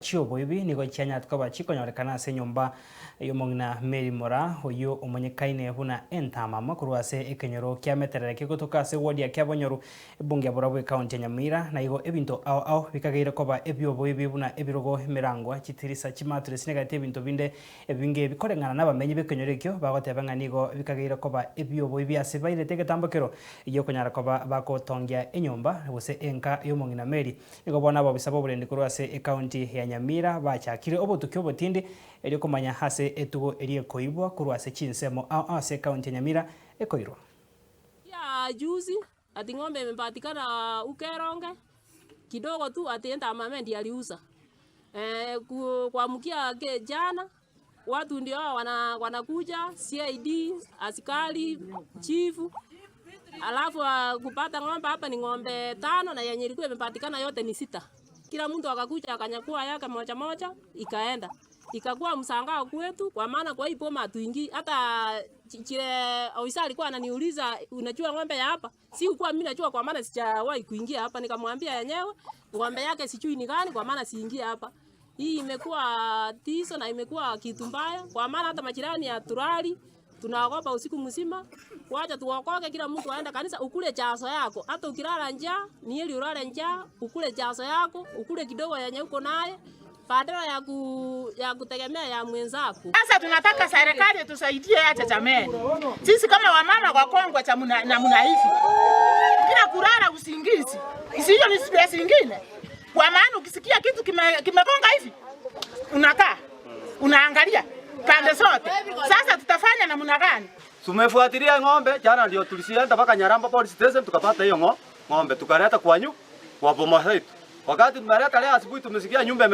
Chi'oboibi nigo chianyarete koba chikonyorekana ase enyomba y'omong'ina Mary Moraa, oyio omonyekaine buna Entamama korwa ase ekenyoro kia Meterere kegotoka ase eward ya Kiabonyoru, ebunge ya Borabu ekaunti ya Nyamira. Na igo ebinto ao ao bikageire koba ebi'oboibi buna ebirogo, emerangwa, chitirisa, chimaturesi na egati ebinto binde ebinge bikoreng'ana nabamenyi b'ekenyoro ekio bagoteba ng'a nigo bikageire koba ebi'oboibi ase bairete egetambokero gi'okonyara koba bagotongia enyomba gose enka y'omong'ina Mary. Nigo bono abobisa b'oborendi korwa ase ekaunti ya Nyamira bachakire obotuki obotindi erio komanya ase etugo eria ekoibwa korwa ase chinsemo ao ao ase ekaunti ya Nyamira ekoirwa. Ya juzi ati ng'ombe imepatikana Ukeronge kidogo tu ati enta mama ndiye aliuza. Kuamkia jana watu ndio hao wanakuja CID, askari, chifu. Alafu kupata ng'ombe hapa ni ng'ombe tano na yenye ilikuwa imepatikana yote ni sita. Kila mtu akakuja akanyakua yake moja moja ikaenda. Ikakuwa msangao kwetu kwa maana kwa hii boma hatuingii. Hata chile ofisa alikuwa ananiuliza, "Unajua ng'ombe ya hapa?" Si kwa mimi najua kwa maana sijawahi kuingia hapa. Nikamwambia yenyewe ng'ombe yake sijui ni gani kwa maana siingie hapa. Hii imekuwa tiso na imekuwa kitu mbaya kwa maana hata majirani ya turali tunaogopa usiku mzima. Wacha tuokoke, kila mtu aende kanisa, ukule chaso yako. Hata ukilala njaa, ni heri ulale njaa, ukule chaso yako, ukule kidogo yenye uko naye badala ya kutegemea ya mwenzako. Sasa tunataka serikali tusaidie acha jameni. Sisi kama wamama kwa kongwa cha muna, na muna hivi. Kila kulala usingizi. Isiyo ni stress ingine. Kwa maana ukisikia kitu kimegonga hivi unakaa unaangalia pande zote. Sasa tutafanya namna gani? Tumefuatilia ng'ombe jana, ndio tulisienda mpaka Nyaramba police station tukapata hiyo ng'ombe tukaleta kwanyu kwa boma zetu. Wakati tumeleta leo asubuhi tumesikia nyumba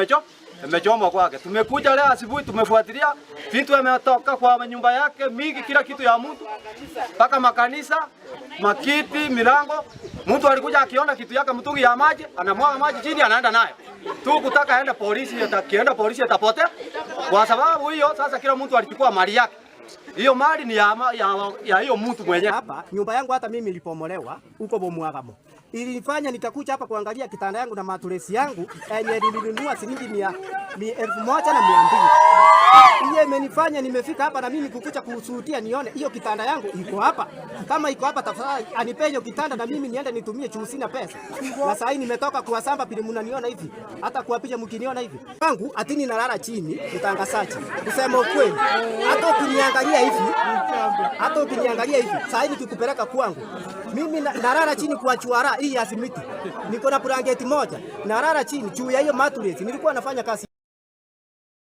imechomwa kwake. Tumekuja leo asubuhi tumefuatilia vitu imetoka kwa nyumba yake mingi, kila kitu ya mtu mpaka makanisa, makiti, milango. Mtu alikuja akiona kitu yake, mtungi ya maji, anamwaga maji chini, anaenda nayo tu kutaka aende polisi, atakienda polisi atapotea. Kwa sababu hiyo sasa kila mtu alichukua mali yake. Hiyo mali ni ya hiyo mtu mwenyewe. Hapa nyumba yangu hata mimi nilipomolewa huko Bomwagamo. Ilifanya nikakuja hapa kuangalia kitanda yangu na maturesi yangu yenye nilinunua shilingi 1,200. Hiyo imenifanya nimefika hapa na mimi kukuja kushuhudia nione hiyo kitanda yangu iko hapa. Kama iko hapa tafadhali anipe hiyo kitanda na mimi niende nitumie juu sina pesa. Na sasa nimetoka kwa samba pili mnaniona hivi. Hata kwa picha mkiniona hivi. Wangu atini nalala chini mtangazaji. Kusema ukweli. Hata ukiniangalia hivi, hata ukiniangalia hivi, sasa nikikupeleka kwangu. Mimi nalala chini kwa chuara hii ya simiti. Niko na blanketi moja. Nalala chini juu ya hiyo mattress. Nilikuwa nafanya kazi.